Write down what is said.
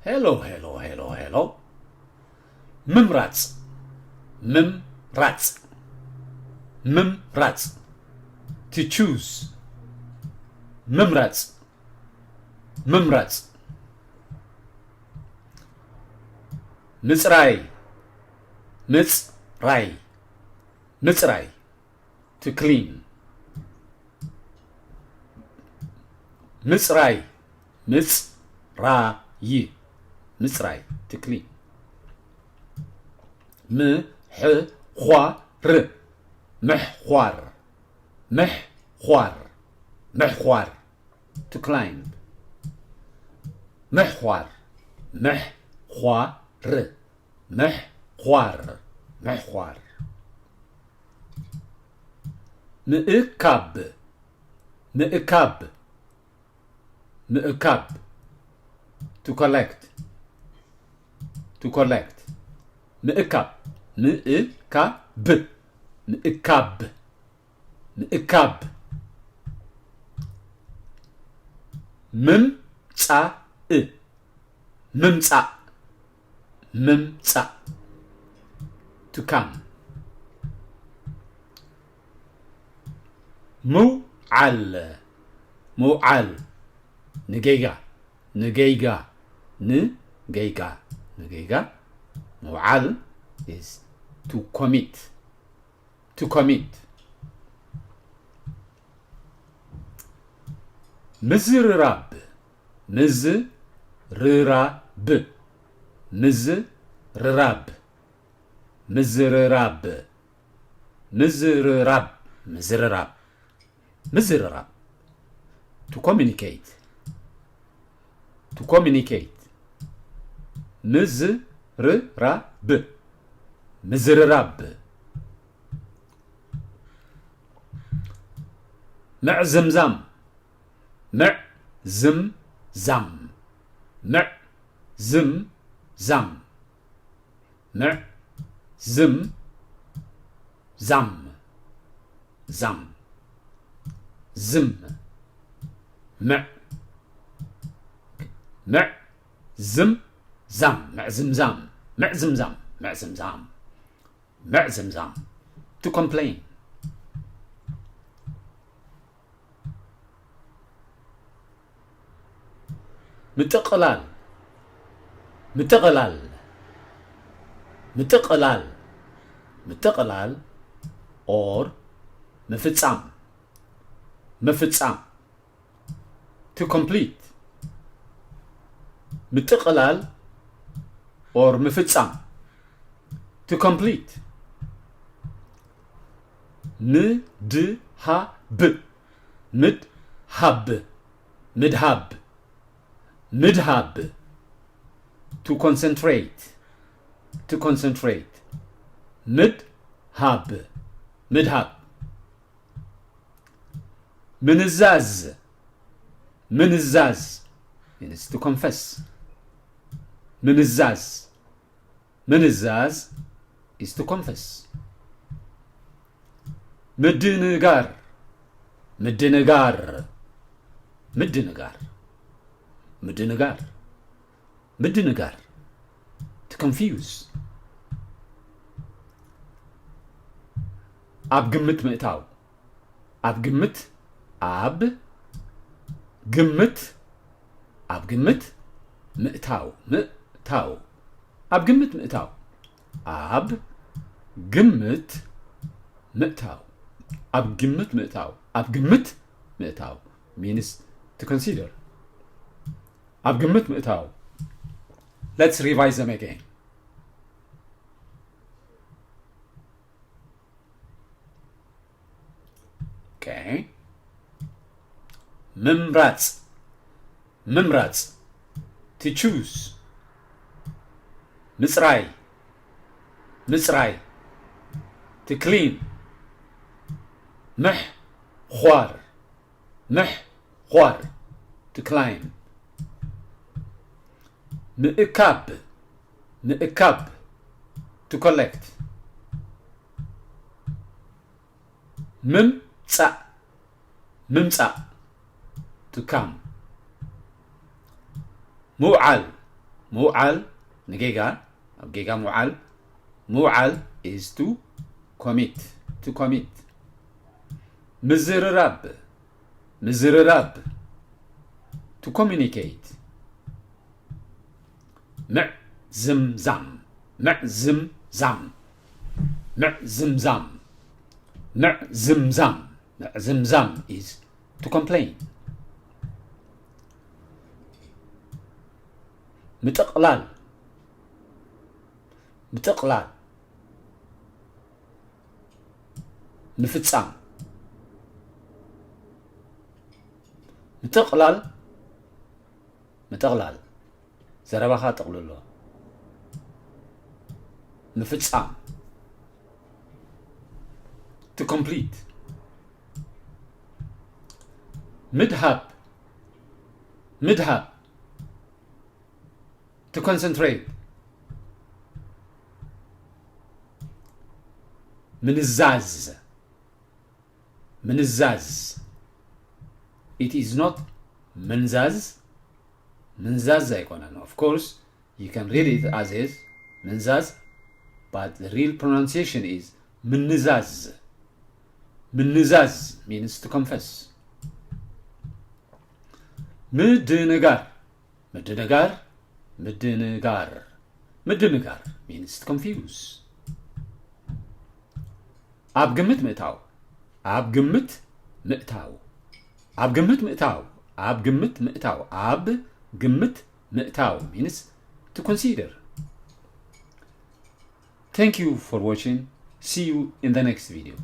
Hello, hello, hello, hello. ምምራጽ፣ ምምራጽ፣ ምምራጽ። To choose. ምምራጽ፣ ምምራጽ። ምጽራይ፣ ምጽራይ፣ ምጽራይ። To clean. ምጽራይ፣ ምጽራይ፣ ምጽራይ። To clean. ምሕዃር፣ ምሕዃር፣ ምሕዃር፣ ምሕዃር። To climb. ምሕዃር፣ ምሕዃር፣ ምሕዃር፣ ምሕዃር። ምእካብ፣ ምእካብ፣ ምእካብ። To collect. To collect. ምእካብ፣ ምእካብ፣ ምእካብ፣ ምእካብ። ምምጻእ፣ ምምጻእ፣ ምምጻእ። To come. ምውዓል፣ ምውዓል። ንጌጋ፣ ንጌጋ፣ ንጌጋ፣ ንጌጋ። ምውዓል is to commit. To commit. ምዝርራብ፣ ምዝርራብ፣ ምዝርራብ፣ ምዝርራብ፣ ምዝርራብ፣ ምዝርራብ፣ ምዝርራብ። To communicate. To communicate. ምዝርራብ፣ ምዝርራብ። ምዕዝምዛም፣ ምዕዝምዛም፣ ምዕዝምዛም፣ ምዕዝምዛም፣ ዛም፣ ዝም፣ ምዕ፣ ምዕዝምዛም፣ ምዕዝምዛም፣ ምዕዝምዛም፣ ምዕዝምዛም። ምዕዝምዛም። To complain. ምጥቕላል፣ ምጥቕላል፣ ምጥቕላል፣ ምጥቕላል፣ or ምፍጻም፣ ምፍጻም። To complete. ምጥቕላል or ምፍጻም። To complete. ምድሃብ፣ ምድሃብ፣ ምድሃብ፣ ምድሃብ። To concentrate. To concentrate. ምድሃብ፣ ምድሃብ። ምንዛዝ፣ ምንዛዝ። Means to confess. ምንዛዝ፣ ምንዛዝ is to confess. ምድንጋር፣ ምድንጋር፣ ምድንጋር፣ ምድንጋር፣ ምድንጋር። To confuse. ኣብ ግምት ምእታው፣ ኣብ ግምት፣ ኣብ ግምት፣ ኣብ ግምት ምእታው፣ ምእታው፣ ኣብ ግምት ምእታው፣ ኣብ ግምት ምእታው፣ ኣብ ግምት ምእታው፣ ኣብ ግምት ምእታው means to consider. ኣብ ግምት ምእታው። Let's revise them again. Okay. ምምራጽ፣ ምምራጽ። To choose. ምጽራይ፣ ምጽራይ። To clean. ምሕዃር፣ ምሕዃር። To climb. ምእካብ፣ ምእካብ። To collect. ምምጻእ፣ ምምጻእ። To come. ምውዓል፣ ምውዓል ንጌጋ ኣብ ጌጋ ምውዓል ምውዓል is to commit to commit ምዝርራብ ምዝርራብ to communicate ምዕዝምዛም ምዕዝምዛም ምዕዝምዛም ምዕዝምዛም ምዕዝምዛም is to complain ምጥቕላል ምጥቕላል ምፍጻም ምጥቕላል ምጥቕላል ዘረባኻ ጠቕልሎ ምፍጻም to complete ምድሃብ ምድሃብ to concentrate ምንዛዝ ምንዛዝ it is not ምንዛዝ ምንዛዝ ኣይኮነን of course you can read it as is ምንዛዝ but the real pronunciation is ምንዛዝ ምንዛዝ means to confess ምድንጋር ምድንጋር ምድንጋር ምድንጋር means to confuse ኣብ ግምት ምእታው ኣብ ግምት ምእታው ኣብ ግምት ምእታው ኣብ ግምት ምእታው ኣብ ግምት ምእታው means to consider Thank you for watching. See you in the next video.